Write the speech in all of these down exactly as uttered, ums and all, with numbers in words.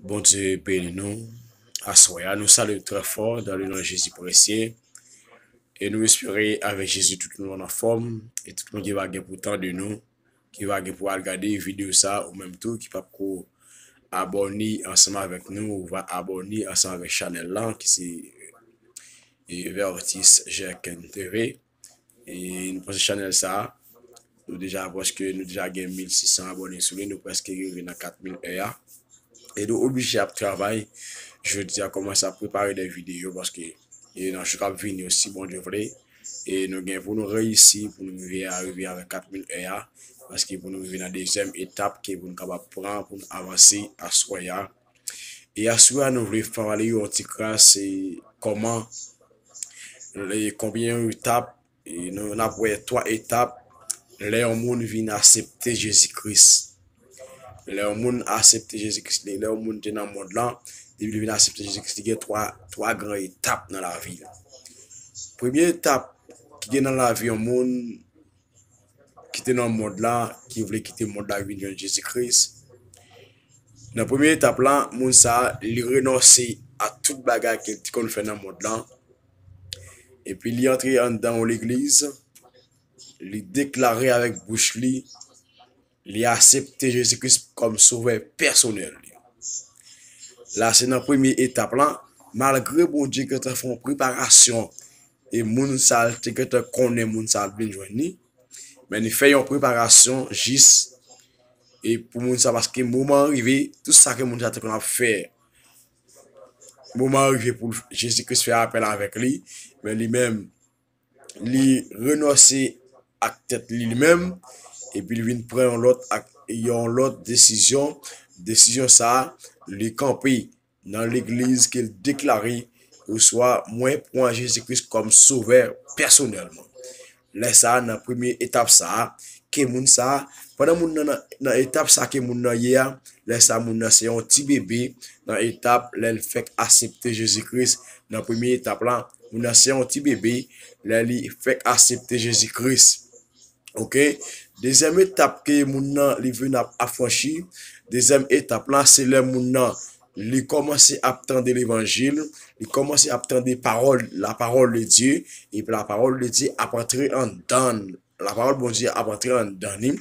Bondye beni nou. Aswè a, nou salye trè fò dans le nom de Jésus précieux. E nou espere avèk Jezi tout moun anfòm e tout moun ki va gen pou tande nou, ki va gen pou al gade videyo sa, ou menm tou ki p ap ko abòne ansanm avèk nou, ou va abòne ansanm avèk chanèl la ki se e, Vertis Jèken T V. E nou panse chanèl sa a, nou deja prèske, nou deja gen mil sis san abòne sou li, nou prèske rive nan kat mil è a. E nou oblije ap travay jodi a, kòmanse ap prepare de videyo, paske e nan jou k ap vini yo, si Bondye vle, e nou gen pou nou reyisi, pou nou rive a, rive avèk kat mil è a, paske pou nou rive nan dezyèm etap ke pou nou kapab pran, pou nou avanse aswè a. E aswè a, nou vle pale yon ti kras, e kòman, e konbyen etap, e nou, n ap wè twa etap, lè yon moun vin aksepte Jezi Kris. Lè yon moun aksepte Jezi Kris, lè yon moun te nan mond lan, depi li vin aksepte Jezi Kris, li gen twa, twa gran etap nan lavi l. Premye etap ki gen nan lavi yon moun ki te nan mond lan, ki vle kite mond lan vin jwenn Jezi Kris. Nan premye etap la, moun sa a, li renonse a tout bagay ke l te konn fè nan mond lan. Epi li antre anndan yon legliz, li deklare avèk bouch li, li aksepte Jezi Kris kòm sovè pèsonèl li. La, se nan premye etap la, malgre Bondye gentan fè yon preparasyon, e moun sa a, l te gentan konnen moun sa a ap vin jwenn li, men li fè yon preparasyon jis e pou moun sa, paske moman an rive, tout sa ke moun sa te konn ap fè, moman an rive pou Jezi Kris fè apèl avèk li, men li menm, li renonse ak tèt li, li menm, epi li vin pran yon lòt ak, yon lòt desizyon. Desizyon sa a, li kanpe nan legliz ke l deklare, oswa mwen pran Jezi Kris kòm sovè pèsonèlman. Lè sa a, nan premye etap sa a, ke moun sa a, pandan moun nan, nan, nan etap sa ke moun nan ye a, lè sa a, moun nan se yon ti bebe, nan etap, lè l fèk aksepte Jezi Kris, nan premye etap la, moun nan se yon ti bebe, lè li fèk aksepte Jezi Kris. Oke? Dezyèm etap ke moun nan, li vin ap afranchi, dezyèm etap la, se lè moun nan, li kòmanse ap tande levanjil, li kòmanse ap tande pawòl, la parole de Dieu, epi la parole de Dieu ap antre anndan l. La parole Bondye ap antre anndan li.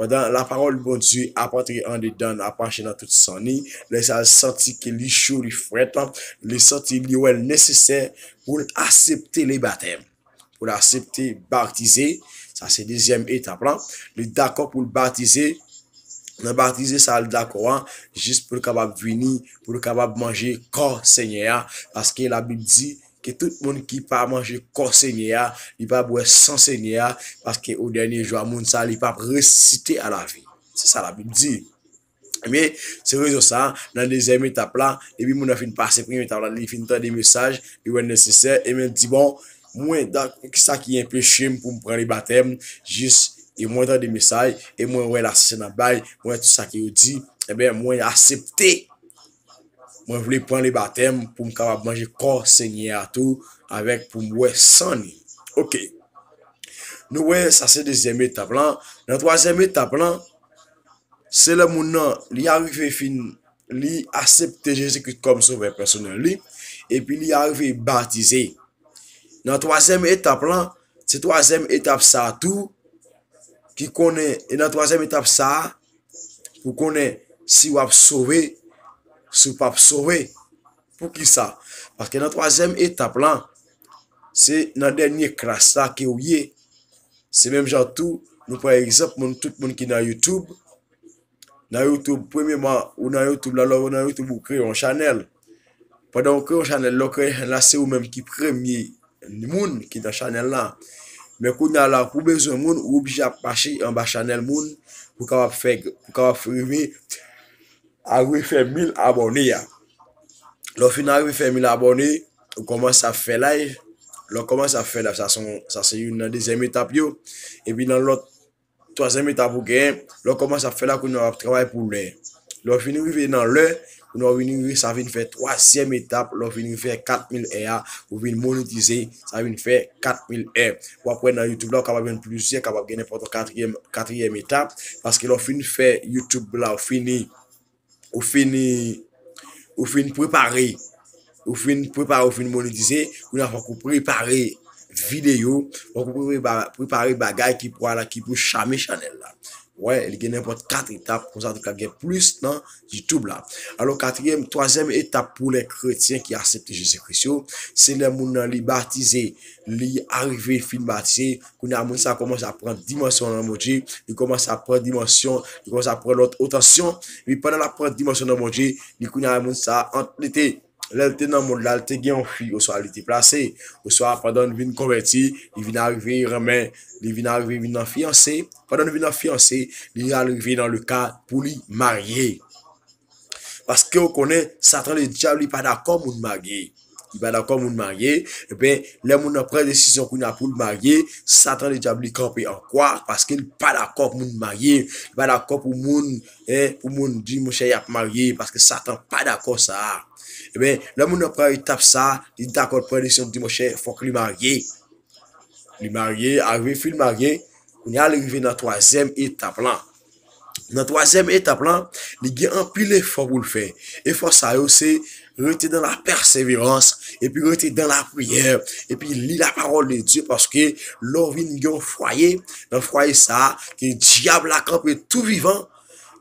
Pandan la parole Bondye ap antre andedan l, ap mache nan tout san li, lè sa a l santi ke li cho, li frèt, li santi li wè l nesesè pou l aksepte le batèm, pou l aksepte batize. Sa se dezyèm etap la. Li dakò pou l batize. Nan batize sa a, l dakò a, jis pou l kapab vini, pou l kapab manje kò Senyè a, paske Labib di ke tout moun ki pa manje kò Senyè a, li pa bwè san Senyè a, paske o dènye jou a, moun sa a, li p ap resisite a lavi. Se sa Labib di. Ebyen, se rezon sa a, nan dezyèm etap la, epi moun nan fin pase premye etap la, li fin tande mesaj, li wè l nesesè, ebyen, l di, bon, mwen, kisa ki enpeche m pou m pran le batèm, jis, e mwen tande mesaj, e mwen wè la sisè nan bay, mwen wè tout sa ke yo di, ebyen, mwen aksepte, mwen vle pran le batèm pou m kapab manje kò Senyè a tou, avèk pou m bwè san li. Oke. Nou wè, sa se dezyèm etap la. Nan twazyèm etap la, se lè moun nan, li arive fin, li aksepte Jezi Kris kòm sovè pèsonèl li, epi li arive batize. Nan twazyèm etap la, se twazyèm etap sa a tou, ki konnen, e nan twazyèm etap sa a, pou konnen si w ap sove, si w p ap sove. Poukisa? Paske nan twazyèm etap la, se nan dènye klas la ke w ye. Se menm jan tou, nou pran egzanp moun, tout moun ki nan YouTube. Nan YouTube, premyeman, ou nan YouTube la, lè w nan YouTube, ou kreye yon chanèl. Pandan w kreye yon chanèl, lè w kreye chanèl la, se ou menm ki premye moun ki nan chanèl la. Men kounye a la, pou w bezwen moun, ou oblije ap mache anba chanèl moun pou kapab fè, pou kapab rive, arive fè mil abòne a. Lè w fin arive fè mil abòne, ou kòmanse ap fè live. Lè w kòmanse ap fè live, sa se yon, sa se youn nan dezyèm etap yo. Epi nan lòt twazyèm etap ou genyen, lè w kòmanse ap fè la, kounye a w ap travay pou lè. Lè w fin rive nan lè, kounye a w vin rive, sa vin fè twazyèm etap, lè w vin rive fè kat mil è a, ou vin monetize, sa vin fè kat mil è. W ap wè nan YouTube la, ou kapab jwenn plizyè, kapab gen nenpòt yon katriyèm, katriyèm etap, paske lè w fin fè YouTube la, ou fini, ou fini, ou fin prepare, ou fin prepare, ou fin monetize, kounye a fòk ou prepare videyo, fòk ou prepare, prepare bagay ki pou ala, ki pou chame chanèl la. Wè, li gen nenpòt kat etap, konsa tou ka gen plis nan YouTube la. Alò, katriyèm, twazyèm etap pou lè kretyen ki aksepte Jezi Kris yo, se lè moun nan li batize, li arive fin batize, kounye a moun sa kòmanse ap pran dimansyon nan Bondye, li kòmanse ap pran dimansyon, li kòmanse ap pran lòt otansyon, epi pandan l ap pran dimansyon nan Bondye, li kounye a moun sa ant li te lè l te nan mond la, l te gen yon fi, oswa li te plase, oswa pandan l vin konvèti, li vin arive renmen, li vin arive vin nan fiyanse. Pandan l vin nan fiyanse, li al rive nan le ka pou li marye. Paske w konnen, Satan ledyab, li pa dakò moun marye. Li pa dakò moun marye. Ebyen, lè moun nan pran desizyon kounye a pou l marye, Satan ledyab, li kanpe an kwa, paske l pa dakò pou moun marye. Li pa dakò pou moun, en, pou moun di, monchè, y ap marye, paske Satan pa dakò sa a. Ebyen, lè moun nan pran etap sa a, li dakò pran desizyon, di, monchè, fòk li marye. Li marye, arive fin marye, kounye a li rive nan twazyèm etap lan. Nan twazyèm etap lan, li gen anpil efò pou l fè. Efò sa yo se rete nan la pèseverans, epi rete nan lapriyè, epi li lapawòl de Dye, paske lè w vin gen yon fwaye, nan fwaye sa a, ke dyab la kanpe tou vivan,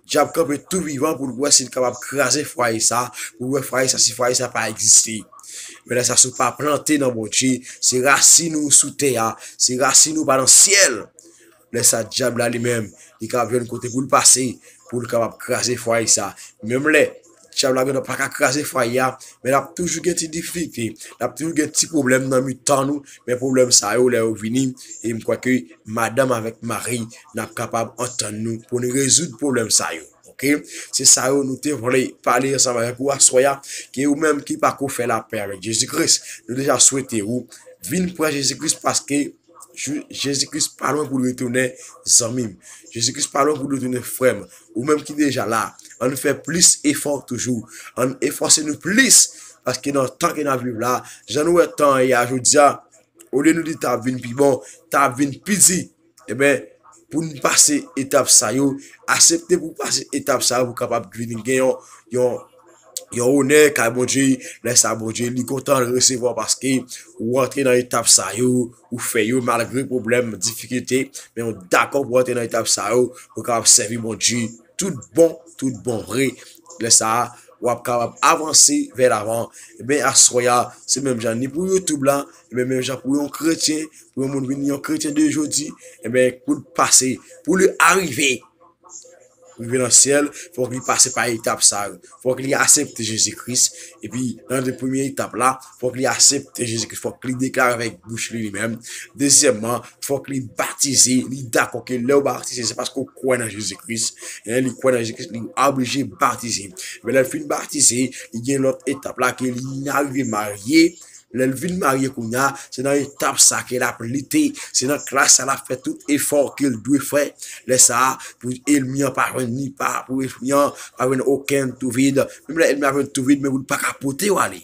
dyab kanpe tou vivan pou l wè si l kapab kraze fwaye sa, pou l wè fwaye sa, si fwaye sa pa egziste. Men lè sa, si w pa plante nan Bondye, se rasin ou sou tè a, se rasin ou pa nan syèl. Lè sa, dyab la li menm, li kapab jwenn kote pou l pase, pou l kapab kraze fwaye sa. Menm lè dyab la gentan pa ka kraze fwaye a, men l ap toujou gen ti difikilte, l ap toujou gen ti pwoblèm nan mitan nou, men pwoblèm sa yo, lè yo vini, e m kwè ke madanm avèk mari, n ap kapab antann nou pou n rezoud pwoblèm sa yo. Oke? Se sa yo nou te vle pale ansanm avèk ou aswè a, ke ou menm ki pako fè lapè avèk Jezi Kris, nou deja swete ou vin pran Jezi Kris paske Jezi Kris pa lwen pou l retounen, zanmi m. Jezi Kris pa lwen pou l retounen, frè m. Ou menm ki deja la, ann fè plis efò toujou. Ann efòse nou plis, paske nan tan ke n ap viv la, jan nou wè tan an ye a jodi a, olye nou di t ap vin pi bon, t ap vin pi di, ebyen, pou n pase etap sa yo, aksepte pou pase etap sa yo, pou kapab vin gen yon, yon, yon onè kay Bondye, lè sa Bondye li kontan resevwa paske ou antre nan etap sa yo, ou fè yo malgre pwoblèm, difikilte, men ou dakò pou antre nan etap sa yo, pou kapab sèvi Bondye tout bon, tout bon vre. Lè sa a, w ap kapab avanse vè lavan. Ebyen, aswè a, se menm jan ni pou YouTube la, ebyen, menm jan pou yon kretyen, pou yon moun vin yon kretyen de jodi, ebyen, pou l pase, pou l arive, rive nan syèl, fòk li pase pa etap sa yo. Fòk li aksepte Jezi Kris. Epi, nan de premye etap la, fòk li aksepte Jezi Kris. Fòk li deklare avèk bouch li, li menm. Dezyèmman, fòk li batize. Li dakò ke lè w batize, se paske w kwè nan Jezi Kris. E li kwè nan Jezi Kris, li oblije batize. Men lè l fin batize, li gen lòt etap la ke li arive marye. Lè l vin marye kounye a, se nan etap sa ke l ap lite, se nan klas sa l ap fè tout efò ke l dwe fè. Lè sa a, pou ènmi an pa jwenn ni pa, pou ènmi an pa jwenn okenn tou vid. Menm lè ènmi an jwenn tou vid, men pou l pa ka pote w ale.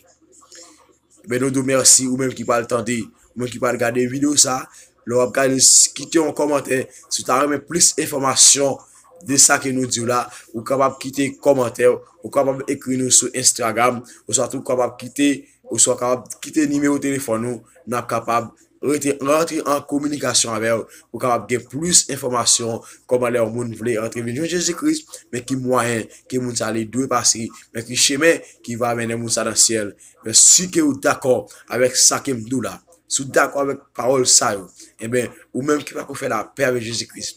Men nou di w mèsi, ou menm ki pral tande, ou menm ki pral gade videyo sa, lè w ap gade, kite yon kòmantè. Si w ta renmen plis enfòmasyon de sa ke nou di w la, ou kapab kite kòmantè, ou kapab ekri nou sou Instagram, oswa tou kapab kite, oswa kapab kite nimewo telefòn ou, n ap kapab rete, rantre an kominikasyon avè w, pou kapab gen plis enfòmasyon, kòman lè yon moun vle rantre vin jwenn Jezi Kris, men ki mwayen ke moun sa li dwe pase, men ki chemen ki va mennen moun sa nan syèl. Men si ke ou dakò avèk sa ke m di w la, si w dakò avèk pawòl sa yo, ebyen, ou menm ki pako fè lapè avèk Jezi Kris,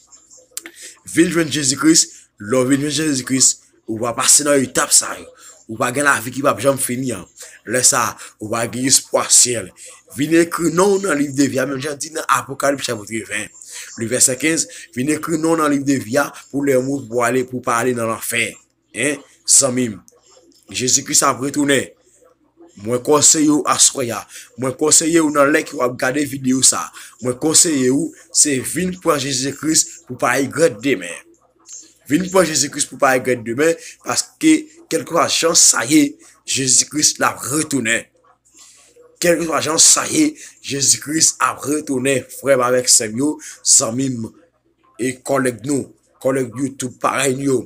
vin jwenn Jezi Kris. Lè w vin jwenn Jezi Kris, ou va pase nan etap sa yo. Ou va gen lavi ki p ap janm fini an. Lè sa a, ou va gen espwa syèl. Vin ekri non w nan liv de vi a, menm jan di nan Apokalips chapit ven, le vèsè kenz, vin ekri non w nan liv de vi a pou lè yon moun pou ale, pou pa ale nan lanfè. En, zanmi m, Jezi Kris ap retounen. Mwen konseye w aswè a. Mwen konseye w nan lè ke w ap gade videyo sa. Mwen konseye w, se vin pran Jezi Kris pou pa regrèt demen. Vin pran Jezi Kris pou pa regrèt demen, paske kèlkeswa jan sa ye, Jezi Kris l ap retounen. Kèlkeswa jan sa ye, Jezi Kris ap retounen, frè m avèk sè m yo, zanmi m, e kòlèg nou, kòlèg YouTube parèy nou yo.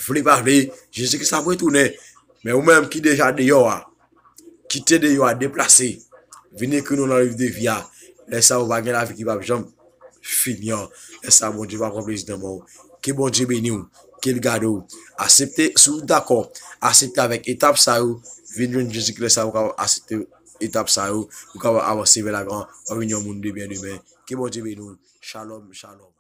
Vle pa vle, Jezi Kris ap retounen. Men ou menm ki deja deyò a, kite deyò a, deplase, vin ekri non nan liv de vi a. Lè sa a, ou va gen lavi ki p ap janm fini an. Lè sa a, Bondye va pran plezi nan men w. Ke Bondye beni w. Ke l gade w. Aksepte, si w dakò, aksepte avèk etap sa yo, vin jwenn Jezikri. Lè sa a, ou kapab aksepte etap sa yo, ou kapab avanse vè lavan, w ap vin yon moun de byen demen. Ke Bondye beni w. Shalom, shalom.